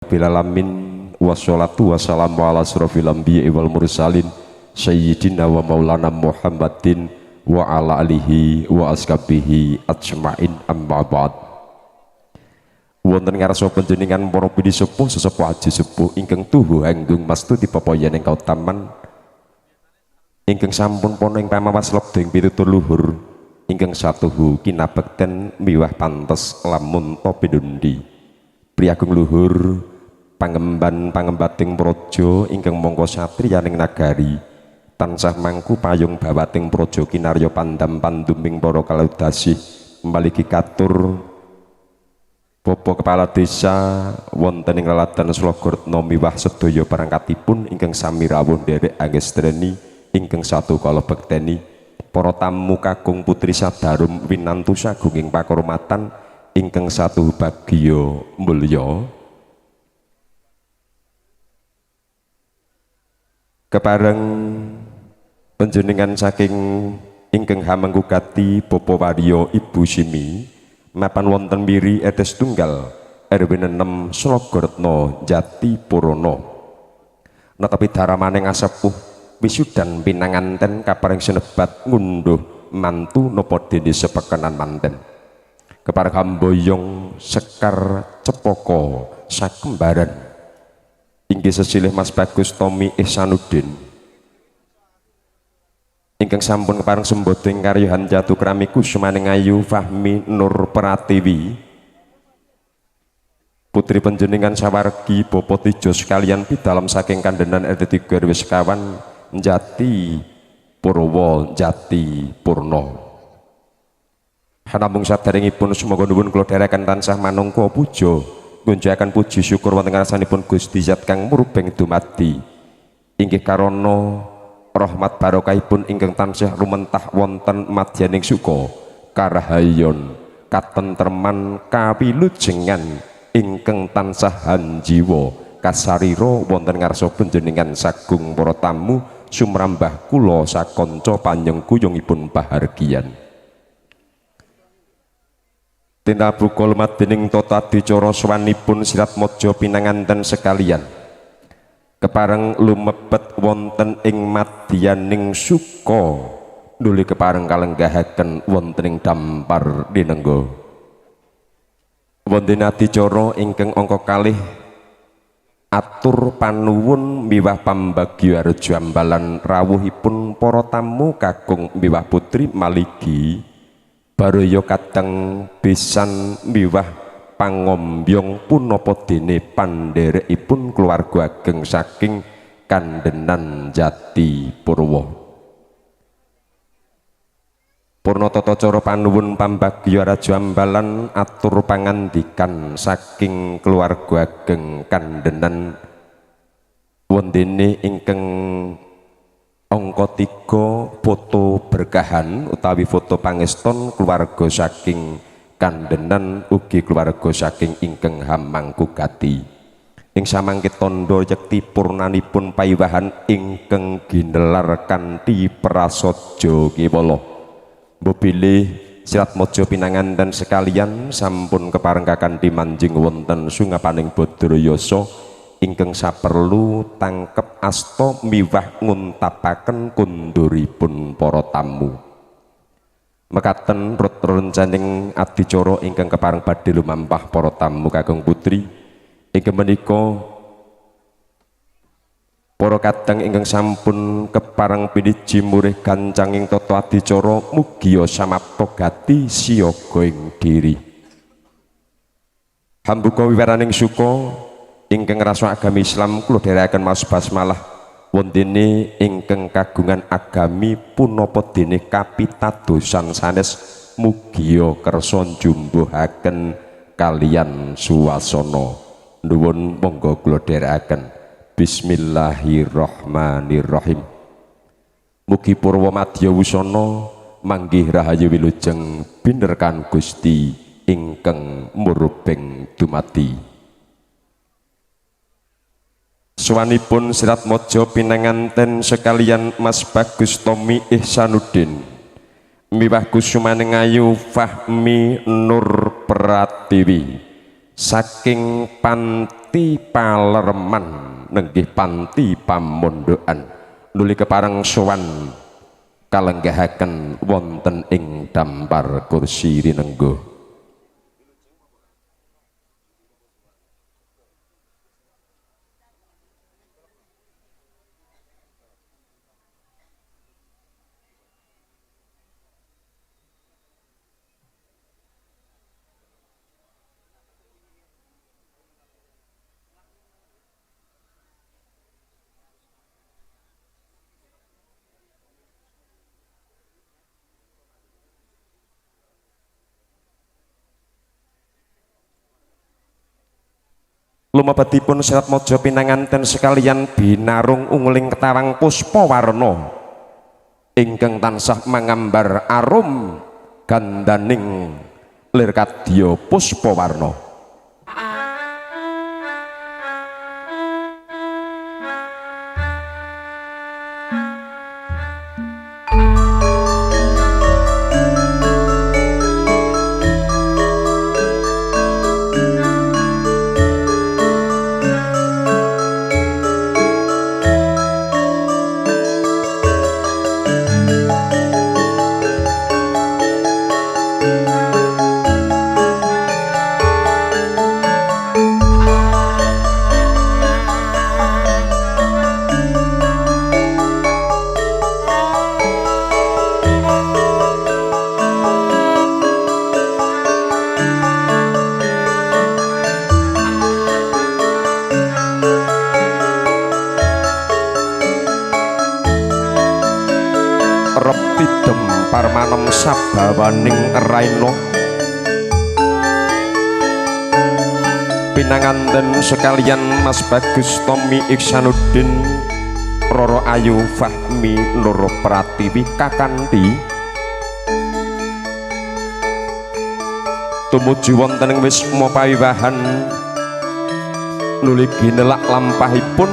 Rabbil alamin, wassalatu wassalamu ala asrofil anbiya'i wal mursalin sayyidina wa maulana Muhammadin wa ala alihi wa ashabihi ajmain, amma ba'd. Wonten ngarsa panjenengan para pinisepuh, sesepuh, aji sepuh ingkang tuhu hanggung mastuti pepoyan ing kautaman, ingkang sampun pono ing pamawas lebda ing pitutur luhur ingkang satuhu kinabekten miwah pantes lamun ta pinundi. Priyagung luhur pangemban pangembating praja ingkang mangka satriyaning nagari tansah mangku payung bawating praja kinarya pandam panduming para kaludasih, maliki katur Bapak Kepala Desa wonten ing laladan Slogoretno miwah sedaya perangkatipun ingkang sami rawuh nderek angestreni ingkang satu kala bekteni, para tamu kakung putri sadarum winantu sagunging pakurmatan ingkang satu bagya mulya. Kepareng panjenengan saking ingkang hamengku gati Bapak Waryo Ibu Simi mapan wonten Miri RT setunggal RW 6 Slogoretno Jati Purana. Netapi daramane ngasepuh wisudan pinanganten kapareng sinebat ngunduh mantu napa dene sepekenan manten. Kepareng hamboyong Sekar Cepoko sakembaran inggih sesilih Mas Bagus Tommy Ihsanuddin ingkang sampun kepareng sembodo ing karyohan jatuh krami kusumaning ayu Fahmi Nur Pratiwi putri panjenengan sawargi Bapak Tijo sekalian pidalem saking kandenan RT 3 RW sekawan Jati Purwa Jati Purna. Hanamung saderengipun sumangga nuwun kula dherekaken tansah manungka puja ngunjukaken puji syukur wonten ngarsanipun Gusti Zat kang murbeng dumadi inggih karana rahmat barokahipun ingkang tansah rumentah wonten madyaning suka karahayon katentreman kawilujengan ingkang tansah hanjiwa kasarira wonten ngarsa panjenengan sagung para tamu sumrambah kula sakanca panyengkuyungipun pahargyan. Tinabuka lumat dening tata adicara sowanipun Siratmaja pinanganten sekalian kepareng lumebet wonten ing madyaning suka nuli kepareng kalenggahaken wonten ing dampar dinengga. Wonten adicara ingkang angka kalih atur panuwun miwah pambagya rejo ambalan rawuhipun para tamu kakung miwah putri maligi baraya kadang besan miwah pangombyong punapa dene pandherekipun keluarga ageng saking Kandenan Jati Purwa. Purna tata cara panuwun pambagya raja ambalan atur pangandikan saking keluarga ageng Kandenan wondene ingkang angka 3 foto berkahan utawi foto pangeston keluarga saking Kandenan ugi keluarga saking ingkang hamangku gati. Ing samangke tandha yekti purnanipun paiwahan ingkang ginelar kanthi prasaja kewala. Mbok bilih Siratmaja pinanganten sekalian sampun kepareng kakanthi manjing wonten sungapaning Badrayasa ingkang saperlu tangkep asta miwah nguntapaken kunduripun para tamu. Mekaten rut rencaning adicara ingkang kepareng badhe lumampah para tamu kakung putri ingkang menika para kadang ingkang sampun kepareng piniji murih gancanging tata adicara mugia samapta gati siaga ing diri. Hambuka wiwaraning suka ingkang rasa agami Islam kula dherekaken maos basmalah wontene ingkang kagungan agami punapa dene kapitadosan sanes mugia kersa njumbuhaken kalian suasana. Nuwun monggo kula dherekaken. Bismillahirrahmanirrahim. Mugi purwa madya wusana manggih rahayu wilujeng binerkan Gusti ingkang murbeng dumadi. Sowanipun Siratmaja pinanganten sekalian Mas Bagus Tommy Ihsanuddin miwah kusumaning ayu Fahmi Nur Pratiwi saking Panti Panti Palerman nenggih Panti Pamondokan nuli kepareng sowan kalenggahaken wonten ing dampar kursi rinenggo. Lumebetipun Serat Mojo pinanganten sekalian binarung unguling ketawang puspa warna ingkang tansah mangambar arum gandaning lir kadya puspa warna. Parmanem sabawaning raina pinanganten sekalian Mas Bagus Tommy Iksanuddin Roro Ayu Fahmi Nur Pratiwi Kakanti tumuju wonten ing wisma pawiwahan nuli ginelak lampahipun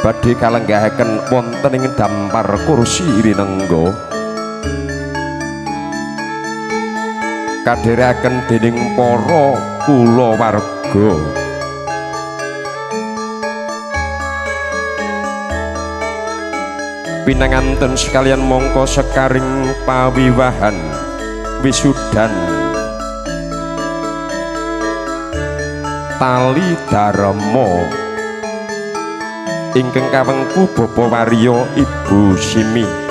badhe kalenggahaken wonten ing dampar kursi rinengga kadherekaken dening para kulawarga. Pinanganten sekalian mongko sekaring pawiwahan wisudan tali dharma ingkang kawengku Bapa Warya Ibu Simi.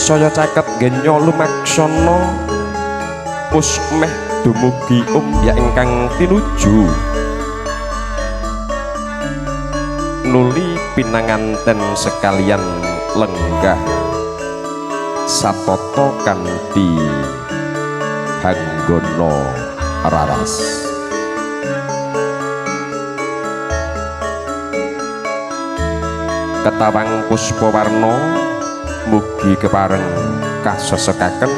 Saya caket genyo lumaksana pusmeh dumugi ombyak ingkang tinuju nuli pinanganten sekalian lenggah satata kanthi hanggono raras. Ketawang puspa warna mugi kepareng kasesekaken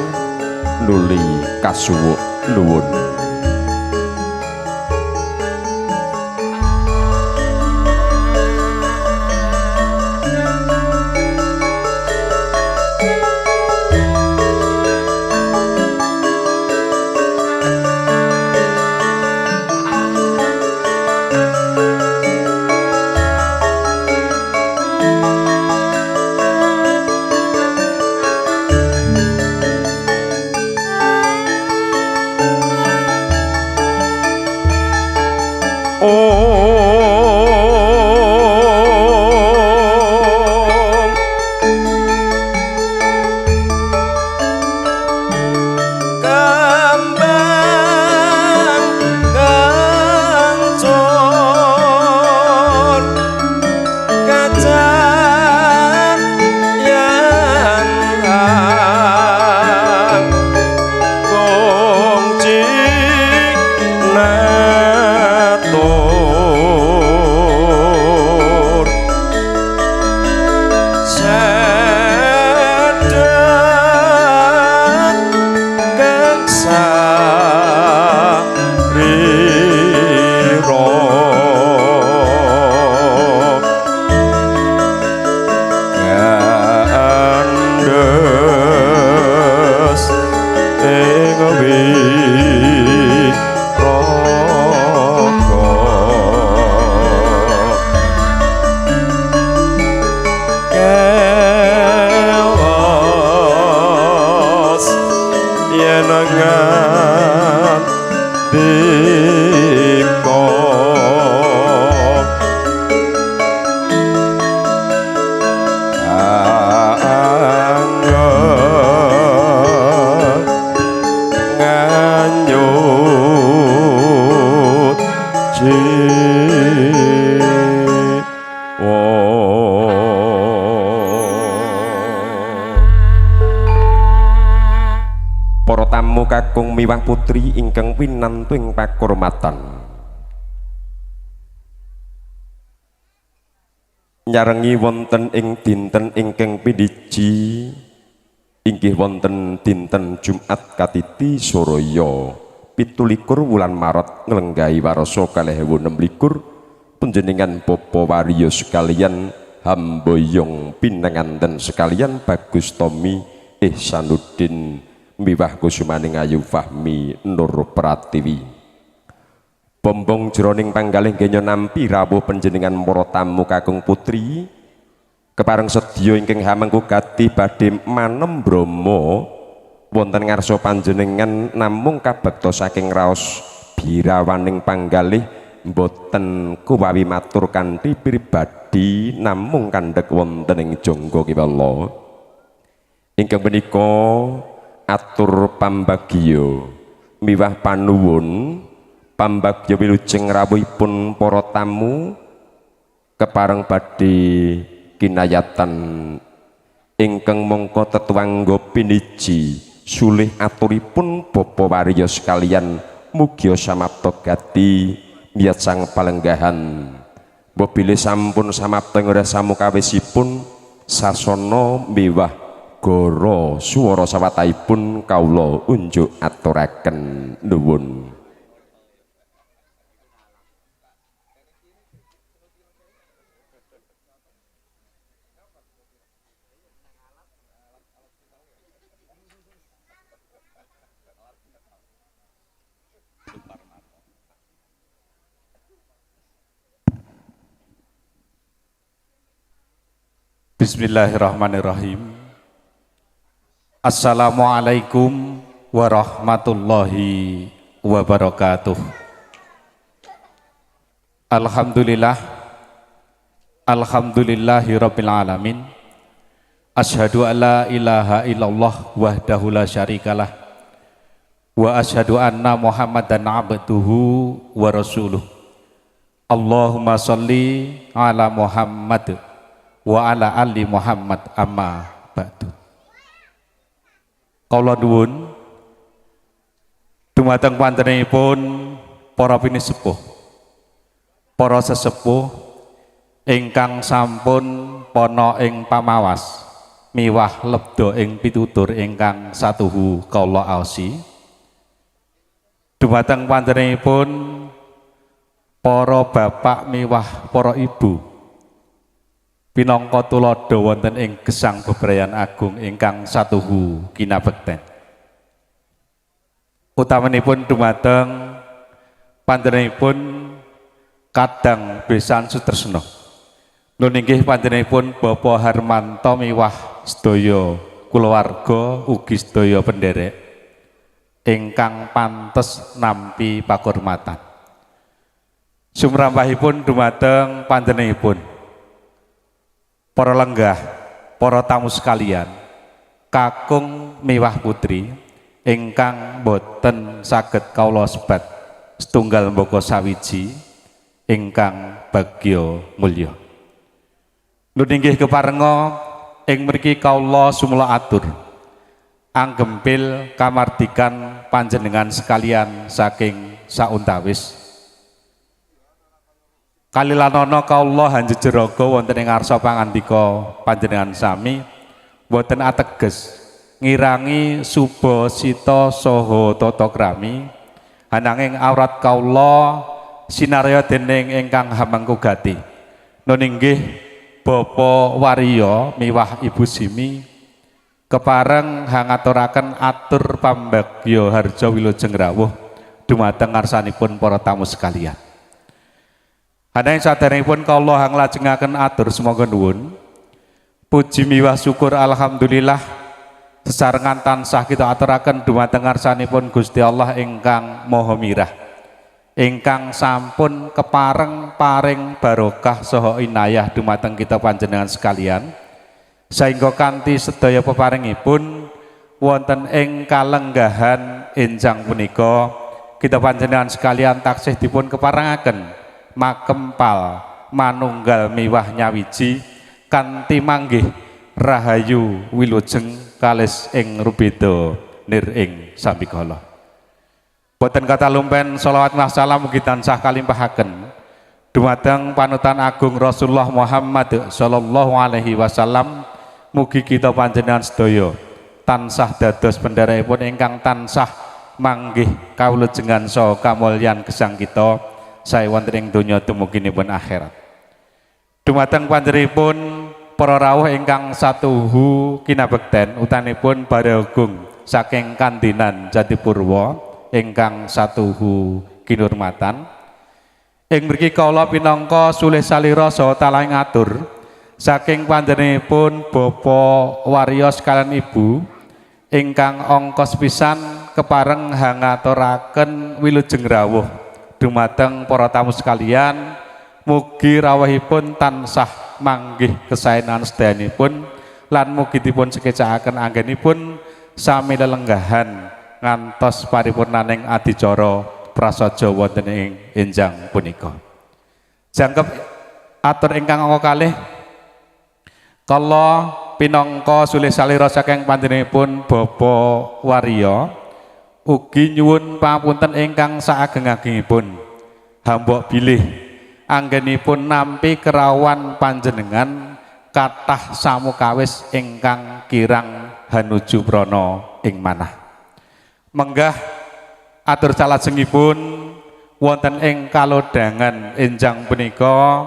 nuli kasuwuk nuwun. tamu kakung miwah putri ingkang winantu ing pakurmatan. Nyarengi wonten ing dinten ingkang piniji inggih wonten dinten Jumat katiti Suraya 27 wulan Maret nglenggahi warsa 2026 panjenengan Bapak Waryo sekalian hamboyong pinanganten sekalian Bagus Tommy Ihsanuddin miwah kusumaning ayu Fahmi Nur Pratiwi. Bombong jroning panggalih genya nampi rawuh panjenengan para tamu kakung putri kepareng sedya ingkang hamengku gati badhe manem brama wonten ngarsa panjenengan namung kabekta saking raos birawaning panggalih boten kuwawi matur kanthi pribadi namung kandhek wonten ing jangga kiwala. Ingkang punika atur pambagya miwah panuwun pambagya wilujeng rawuhipun para tamu kepareng badhe kinayatan ingkang mongko tetuwangga piniji sulih aturipun Bapak Waryo sekalian mugia samapta gati miyat sang palenggahan. Mbok bilih sampun samapta ing samukawisipun sasana miwah goro swara sawatahipun kawula unjuk aturaken nuwun. Bismillahirrahmanirrahim. Assalamualaikum warahmatullahi wabarakatuh. Alhamdulillah, alhamdulillahi rabbil alamin. Asyhadu an la ilaha illallah wahdahu la syarikalah wa asyhadu anna Muhammadan abduhu wa rasuluh. Allahumma sholli ala Muhammad wa ala ali Muhammad, amma ba'du. Kula nuwun dumateng panjenenganipun para pinisepuh, para sesepuh ingkang sampun pana ing pamawas miwah lebda ing pitutur ingkang satuhu kula aosi. Dumateng panjenenganipun para bapak miwah para ibu pinangka tuladha wonten ing gesang bebrayan agung ingkang satuhu kinabekten. Utamanipun dumateng panjenenganipun Kadang Besan Sutresno. Nun inggih panjenenganipun Bapak Harmanto miwah sedaya kulawarga ugi sedaya penderek ingkang pantes nampi pakurmatan. Sumrampahipun dumateng panjenenganipun para lenggah, para tamu sekalian, kakung miwah putri ingkang boten saged kawula sebat setunggal mbaka sawiji ingkang bagya mulya. Nun inggih keparenga ing mriki kawula sumela atur anggempil kamardikan panjenengan sekalian saking sauntawis. Kalilanana kawula hanjejeraga wonten ing ngarsa pangandika panjenengan sami boten ateges ngirangi suba sita saha tata krami, ananging awrat kawula sinarya dening ingkang hamengku gati. Nun inggih Bapak Waryo miwah Ibu Simi kepareng hangaturaken atur pambagya harja wilujeng rawuh dumateng ngarsanipun para tamu sekalian. Ananging saderengipun kawula hanglajengaken atur sumangga nuwun puji miwah syukur alhamdulillah sesarengan tansah kita aturaken dumateng ngarsanipun Gusti Allah ingkang Maha Mirah ingkang sampun kepareng paring barokah saha inayah dumateng kita panjenengan sekalian sehingga kanthi sedaya peparingipun wonten ing kalenggahan enjang punika kita panjenengan sekalian taksih dipun keparengaken makempal manunggal miwah nyawiji kanthi manggih rahayu wilujeng kalis ing rubeda nir ing sambikala. Boten katalumpen sholawat wassalam mugi tansah kalimpahaken dumateng panutan agung Rasulullah Muhammad sallallahu alaihi wasallam. Mugi kita panjenengan sedaya tansah dados penderekipun ingkang tansah manggih kawulujengan saha kamulyan gesang kita sae wonten ing donya dumuginipun akhirat. Dumateng panjenenganipun para rawuh ingkang satuhu kinabekten utanipun Bareagung saking Kandinan Jatipurwa ingkang satuhu kinurmatan. Ing mriki kawula pinangka sulih salira saha talah ngatur saking panjenenganipun Bapak Waryos kalian Ibu ingkang ongkos pisan kepareng hangaturaken wilujeng rawuh dumateng para tamu sekalian. Mugi rawuhipun tansah manggih kesaenan sedayanipun lan mugi dipun sekecakaken anggenipun sami lelenggahan ngantos paripurnaning adicara prasaja wonten ing enjang punika. Jangkep atur ingkang angka kalih kala pinangka sulih salira saking panjenenganipun Bapak Warya ugi nyuwun pangapunten ingkang saageng-agengipun. Hambok bilih anggenipun nampi kerawan panjenengan kathah samukawis ingkang kirang hanuju prana ing manah. Menggah atur salajengipun wonten ing kalodhangan enjang punika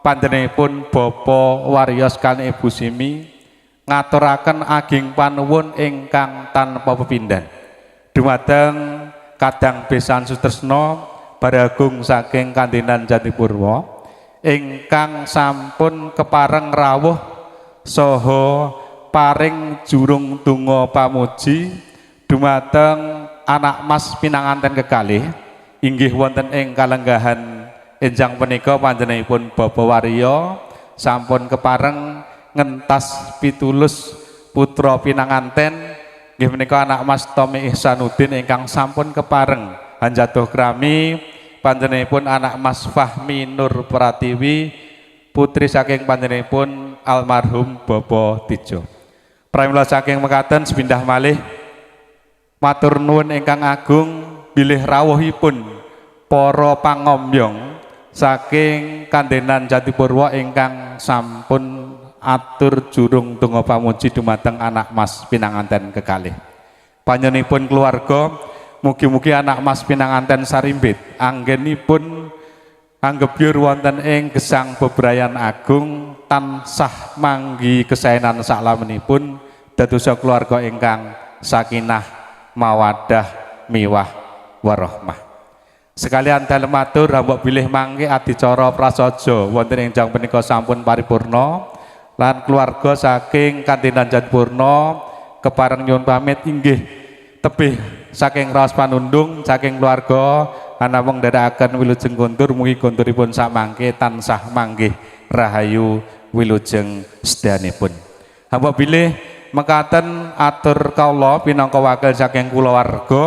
panjenenganipun Bapak Waryos kaliyan Ibu Simi ngaturaken ageng panuwun ingkang tanpa pepindhan dumateng Kadang Besan Sutresno Baragung saking Kandinan Jatipurwa ingkang sampun kepareng rawuh saha paring jurung donga pamuji dumateng anak mas pinanganten kekalih inggih wonten ing kalenggahan enjang punika panjenenganipun Bapak Warya sampun kepareng ngentas pitulus putra pinanganten nggih menika anak mas Tommy Ihsanuddin ingkang sampun kepareng hanjatuh krami panjenenganipun anak mas Fahmi Nur Pratiwi putri saking panjenenganipun almarhum Bapak Tijo. Pramila saking mekaten sepindah malih matur nuwun ingkang agung bilih rawuhipun para pangombyong saking Kandenan Jatipurwa ingkang sampun atur jurung donga pamuji dumateng anak mas pinanganten kekalih. Panjenenganipun keluarga mugi-mugi anak mas pinanganten sarimbit anggenipun anggebyur wonten ing gesang bebrayan agung tansah manggi kesaenan saklamenipun dadosa keluarga ingkang sakinah mawadah miwah warahmah. Sekalian dalem matur hambok bilih mangke adicara prasaja wonten ing jang punika sampun paripurna lan keluarga saking Kandinan Jatipurna kepareng nyuwun pamit inggih tebih saking raos panundung saking keluarga anamung ndherekaken wilujeng kondur mugi konduripun samangke tansah manggih rahayu wilujeng sedayanipun. Hamba bilih mekaten atur kawula pinangka wakil saking kulawarga,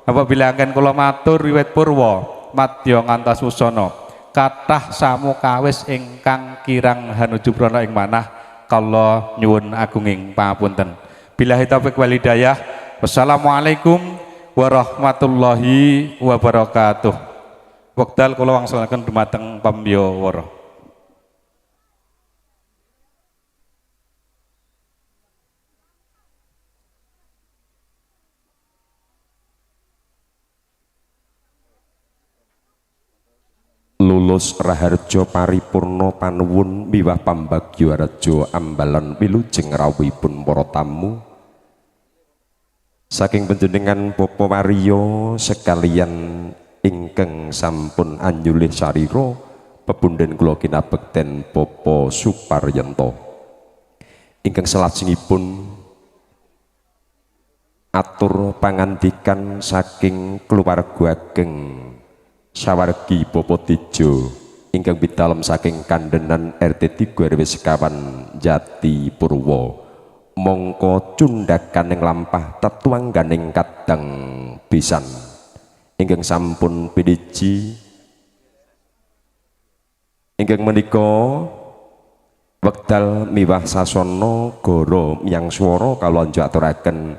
hamba bilih anggen kula matur wiwit purwa madya ngantos wusana kathah samukawis ingkang kirang hanuju prana ing manah kawula nyuwun agunging pangapunten. Billahi taufik wal hidayah. Wassalamualaikum warahmatullahi wabarakatuh. Wekdal kula wangsulaken dumateng pambiyawara. Lulus raharja paripurna panuwun miwah pambagya reja ambalan wilujeng rawuhipun para tamu saking panjenengan Bapak Warya sekalian ingkang sampun anyulih sarira pepundhen kula kinabekten Bapak Suparyanto ingkang salajengipun atur pangandikan saking keluarga ageng sawargi Bapak Tijo ingkang pidalem saking Kandenan RT 3 RW sekawan Jati Purwo mongko cundhakaning lampah tetuangganing kadang pisan ingkang sampun piniji ingkang menika wekdal miwah sasana goro miyang swara kawula aturaken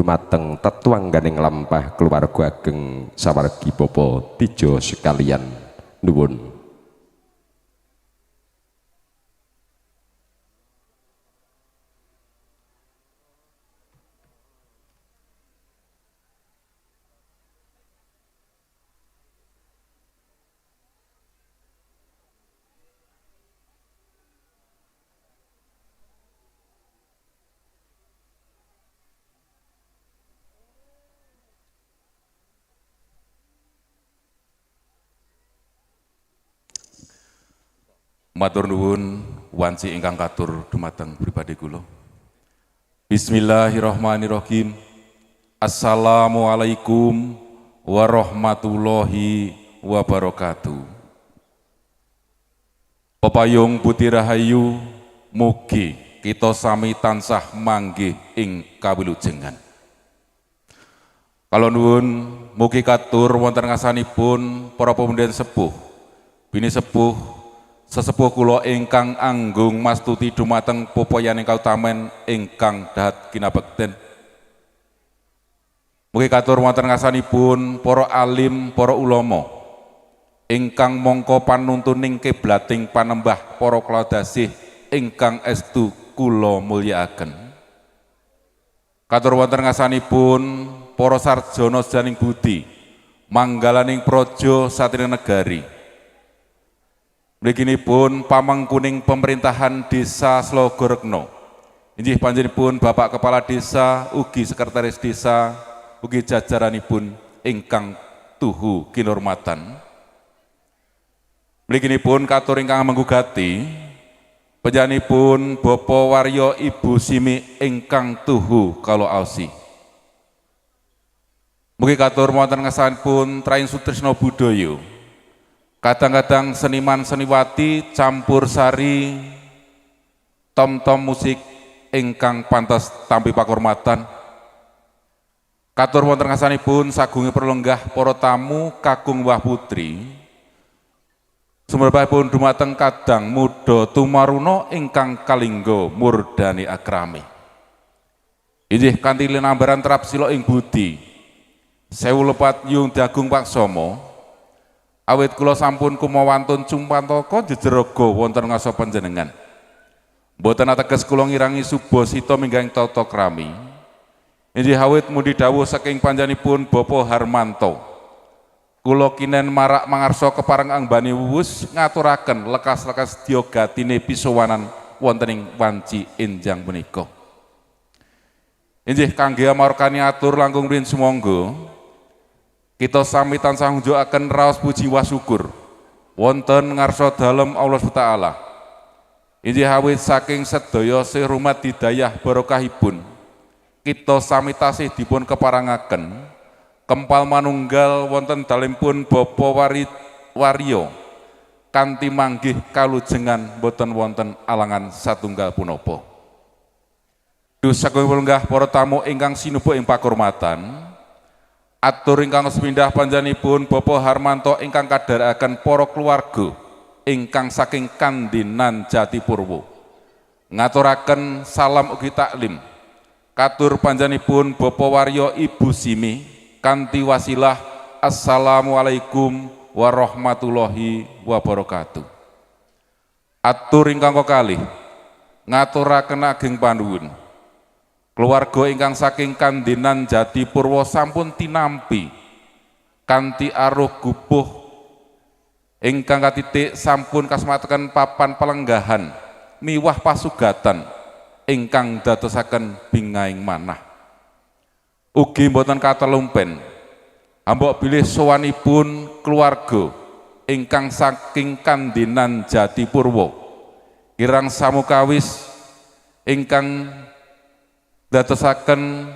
dumateng tetwangganing lampah keluarga ageng sawargi Bapak Tijo sekalian. Nuwun. Matur nuwun wanci ingkang katur dumateng pribadi kula. Bismillahirrahmanirrahim. Assalamualaikum warahmatullahi wabarakatuh. Pepayung Putih Rahayu, mugi kita sami tansah manggih ing kawilujengan. Kala nuwun mugi katur wonten ngasanipun para pemuda sepuh, bini sepuh, sesepuh kula ingkang anggung mastuti dumateng popoyaning kautamen ingkang dahat kinabekten. Mugi katur wonten ngasanipun para alim, para ulama ingkang mongko panuntuning kiblating panembah para kladasih ingkang estu kula mulyakaken. Katur wonten ngasanipun para sarjana sejaning budi, manggalaning praja satriya negari. Mliginipun pamengkuning pemerintahan Desa Slogoregno. Inggih panjenenganipun Bapak Kepala Desa, ugi Sekretaris Desa, ugi jajaranipun ingkang tuhu kinurmatan. Mliginipun katur ingkang manggugati panjenenganipun Bapak Waryo Ibu Simi ingkang tuhu kala aosi. Mugi katur wonten ngesanipun Train Sutrisno Budoyo. Kadang-kadang seniman seniwati campur sari tom-tom musik ingkang pantas tampi pakurmatan. Katur wonten ngasanipun sagunge perlenggah para tamu kakung wah putri. Sumrebahipun dumateng kadang muda tumaruna ingkang kalingga murdani akrami. Inggih kanthi linambaran terap sila ing budi. Sewu lepat yung dagung paksama. Awit kula sampun kumawantun cumpantaka jejeraga wonten ngasa panjenengan. Mboten ateges kula ngirangi subasita minggahing tata krami. Inggih awit mundi dawuh saking panjenenganipun Bapak Harmanto. Kula kinen marak mangarsa kepareng angbani wuwus ngaturaken lekas-lekas sedya gatine pisowanan wonten ing wanci enjang punika. Inggih kangge amarkani atur langkung rin sumangga. Kita sami tansah ngunjukaken raos puji wa syukur wonten ngarsa dalem Allah Taala. Inggih awit saking sedaya sih rumat didayah barokahipun. Kita sami tasih dipun keparangaken kempal manunggal wonten dalempun Bapak Waryo kanthi manggih kalujengan boten wonten alangan satunggal punapa. Duh sagung lenggah para tamu ingkang sinuba ing pakurmatan. Atur ingkang sepindah panjenenganipun Bapak Harmanto ingkang kadharaken para keluarga ingkang saking Kandinan Jatipurwo. Ngaturaken salam ugi taklim. Katur panjenenganipun Bapak Waryo Ibu Simi kanthi wasilah assalamualaikum warahmatullahi wabarakatuh. Atur ingkang kekalih ngaturaken ageng panuwun. Keluarga ingkang saking Kandinan Jatipurwo sampun tinampi kanthi aruh gupuh ingkang katitik sampun kasmataken papan pelenggahan miwah pasugatan ingkang dadosaken bingahing manah. Ugi mboten katelumpen ambok bilih sowanipun keluarga ingkang saking Kandinan Jatipurwo kirang samukawis ingkang dadosaken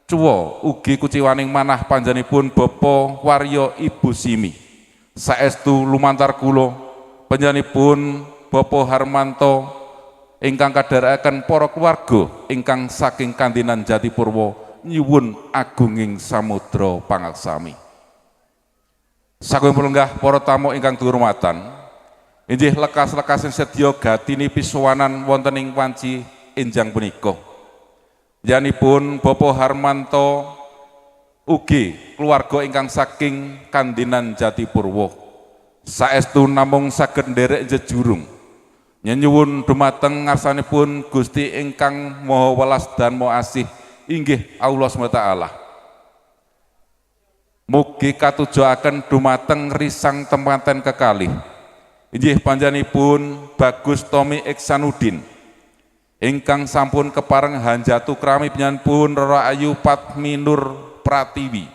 cuwa ugi kuciwaning manah panjenenganipun Bapak Waryo Ibu Simi. Saestu lumantar kula panjenenganipun Bapak Harmanto ingkang kadharaken para keluarga ingkang saking Kandinan Jatipurwo nyuwun agunging samudra pangaksami. Sagung lenggah para tamu ingkang durmatan, inggih lekas-lekasin sedya gatini pisowanan wonten ing wanci enjang punika. Janipun Bapak Harmanto ugi keluarga ingkang saking Kandinan Jatipurwo saestu namung saged nderek jejurung nyenyuwun dumateng ngarsanipun Gusti ingkang Maha Welas dan Maha Asih inggih Allah SWT. Mugi katujuaken dumateng risang temanten kekalih inggih panjenenganipun Bagus Tommy Iksanudin ingkang sampun kepareng hanjatu krami pun Roro Ayu Patmi Nur Pratiwi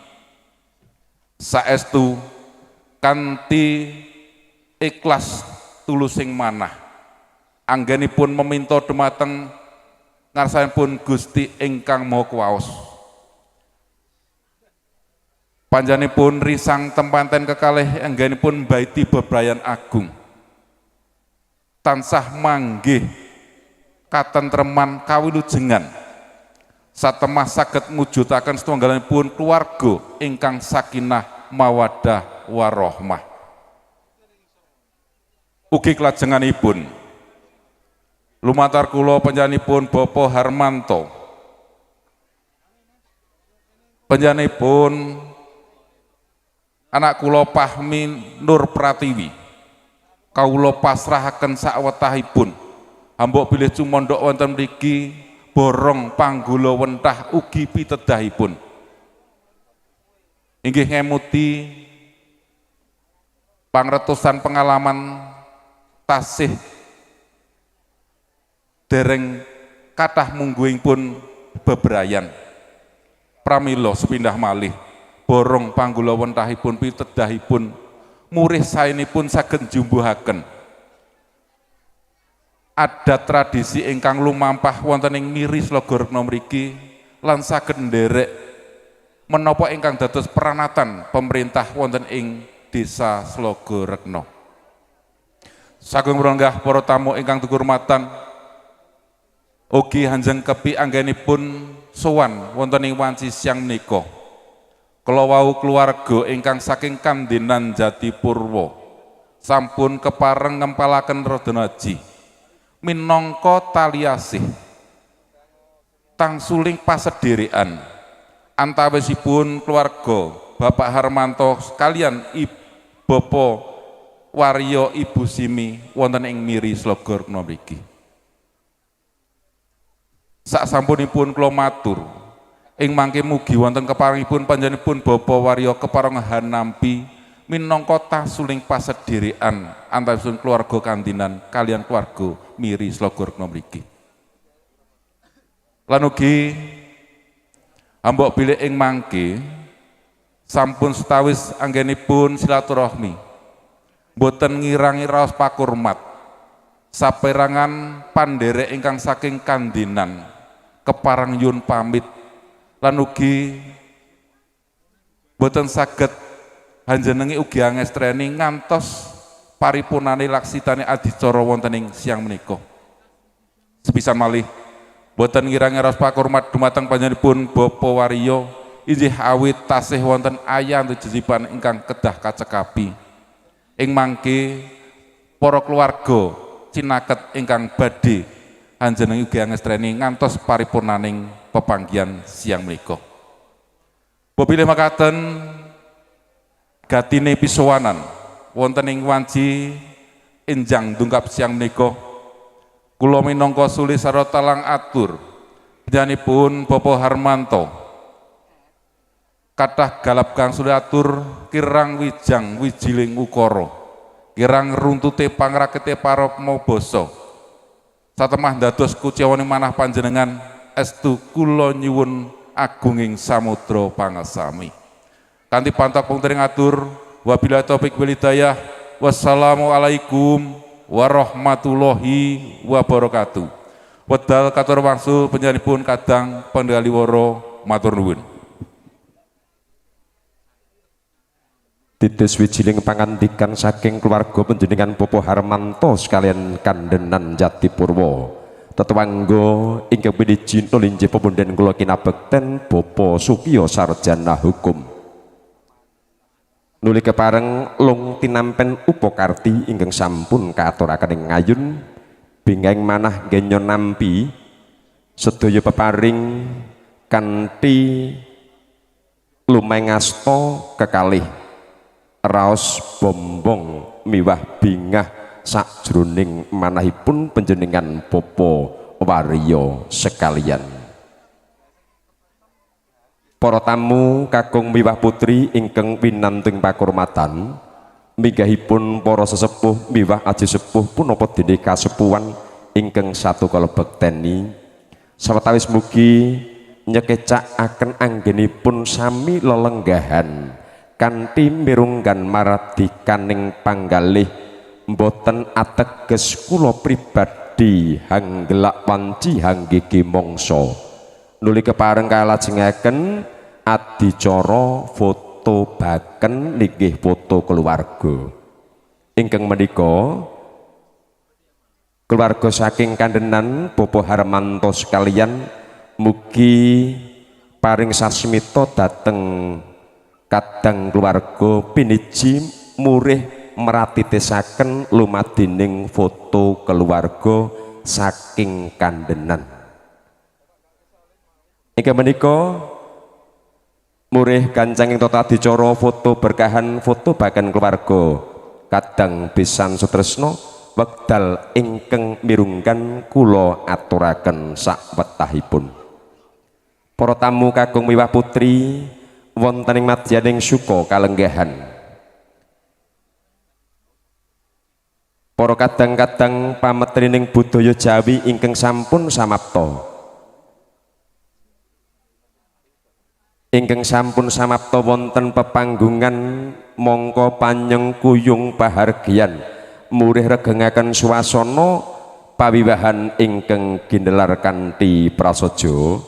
saestu kanthi ikhlas tulusing manah anggenipun meminta dumateng ngarsanipun Gusti ingkang Maha Kuwaos. Panjenenganipun risang temanten kekalih anggenipun baiti bebrayan agung tansah manggih katentreman kawilujengan satemah saged mujudaken setunggalipun keluarga ingkang sakinah mawaddah warahmah. Ugi kelajenganipun lumantar kula panjenenganipun Bapak Harmanto, panjenenganipun anak kula Pahmi Nur Pratiwi, kawula pasrahaken sakwetahipun hambok bilih cumondhok wonten mriki borong panggula wentah ugi pitedahipun inggih ngemuti pangretusan pengalaman tasih dereng kathah mungguing pun bebrayan. Pramila sepindah malih borong panggula wentahipun pitedahipun murih saenipun saged jumbuhaken adat tradisi ingkang lumampah wonten ing Miri Slogorekno mriki lan saged nderek menapa ingkang dados pranatan pemerintah wonten ing Desa Slogorekno. Sagung pronggah para tamu ingkang dukurmatan ugi hanjeng kepi anggenipun sowan wonten ing wanci siang menika. Kala wau keluarga ingkang saking Kandenan Jatipurwa sampun kepareng ngempalaken Radana Aji minangka tali asih tangsuling pasedherekan antawisipun keluarga Bapak Harmanto sekalian Bapak Waryo Ibu Simi wonten ing Miri Slogorekno mriki. Sak sampunipun kula matur ing mangke mugi wonten keparengipun panjenenganipun Bapak Waryo kepareng hanampi minangka tangsuling pasedherekan antawisipun keluarga Kandinan kalian keluarga Miri Slogorekno mriki. Lan ugi ambok bilih ing mangke sampun setawis anggenipun silaturahmi boten ngirangi raos pakurmat saperangan pandherek ingkang saking Kandinan kepareng nyuwun pamit lan ugi boten saged hanjenengi ugi angestreni ngantos paripurnane laksitane adicara wonten ing siang menika. Sepisan malih boten ngirangi raos pakurmat dumateng panjenenganipun Bapak Waryo inggih awit tasih wonten ayan jejiban ingkang kedah kacekapi. Ing mangke para keluarga cinaket ingkang badhe hanjenengi ugi angestreni ngantos paripurnaning pepanggihan siang menika. Bilih makaten gatine pisowanan wonten ing wanci enjang dungkap siang menika kula minangka suli sarta talang atur panjenenganipun Bapak Harmanto kathah galap gangsul atur kirang wijang wijiling ukara kirang runtute pangrakete parama basa satemah dados kuciwaning manah panjenengan estu kula nyuwun agunging samudra pangasami. Kanthi pantak pungtering atur wabillahi taufik wal hidayah, wassalamualaikum warahmatullahi wabarakatuh. Wedal katur wangsul panjenenganipun kadang pendhaliworo matur nuwun. Titis wijiling pangandikan saking keluarga panjenengan Bapak Harmanto sekalian Kandenan Jatipurwa. Tetwangga ingkang piniji linjih pepunden kula kinabekten Bapak Sukiyo sarjana hukum. Nuli kepareng lung tinampen upakarti ingkang sampun kaaturaken ing ngayun bingeng manah genyo nampi Sedaya peparing kanthi lumengasta kekalih raos bombong miwah bingah sakjroning manahipun panjenengan Bapak Warya sekalian. Para tamu kakung miwah putri ingkang winantung pakurmatan, minggahipun para sesepuh miwah aji sepuh punapa dene kasepuhan ingkang satu kalebekteni, sawetawis mugi nyekecakaken anggenipun sami lelenggahan kanthi mirunggan maradikaning panggalih mboten ateges kula pribadi hanggelak wanci hanggege mangsa. Nuli kepareng kalajengaken adicara foto baken linggih foto keluarga. Ingkang menika keluarga saking kandenan Bapak Harmanto sekalian mugi paring sasmita dhateng kadang keluarga piniji murih meratitisaken lumadining foto keluarga saking kandenan. Ingkang menika murih gancanging tata adicara foto berkahan foto baken keluarga kadang besan sutresna wekdal ingkang mirunggan kula aturaken sakwetahipun. Para tamu kakung miwah putri wonten ing madyaning suka kalenggahan. Para kadang-kadang pametrining budaya Jawi ingkang sampun samapta. Ingkang sampun samapta wonten pepanggungan mongko panyengkuyung pahargyan murih regengaken swasana pawiwahan ingkang ginelar kanthi prasaja.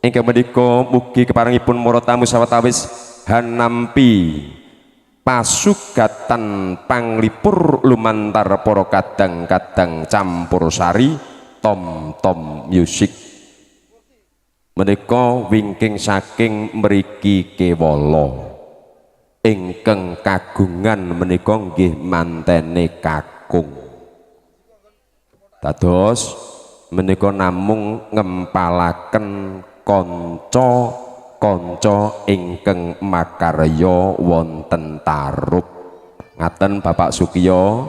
Ingkang menika mugi keparengipun para tamu sawetawis hanampi pasugatan panglipur lumantar para kadang-kadang campur sari tom tom music. Menika wingking saking mriki kewala ingkang kagungan menika nggih mantene kakung. Dados menika namung ngempalaken kanca-kanca ingkang makarya wonten Tarub. Ngaten Bapak Sukiyo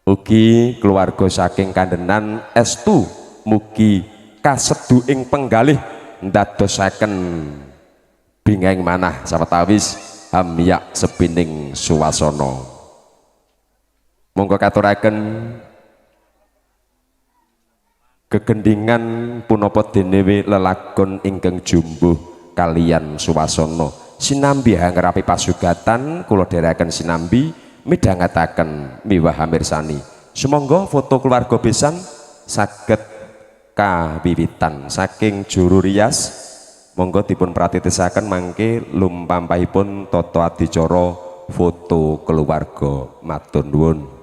ugi keluarga saking kandenan estu mugi kasedu ing penggalih ndadosaken bingeng manah sawetawis hamyak sepining suwasana. Monggo katuraken kegendingan punapa dene lelagon ingkang jumbuh kalian suwasana. Sinambi hangrapi pasugatan kula dherekaken sinambi midhangetaken miwah hamirsani. Sumangga foto keluarga besan saged kawiwitan saking juru rias. Monggo dipun pratitisaken mangke lumpampahipun tata adicara foto keluarga. Matur nuwun.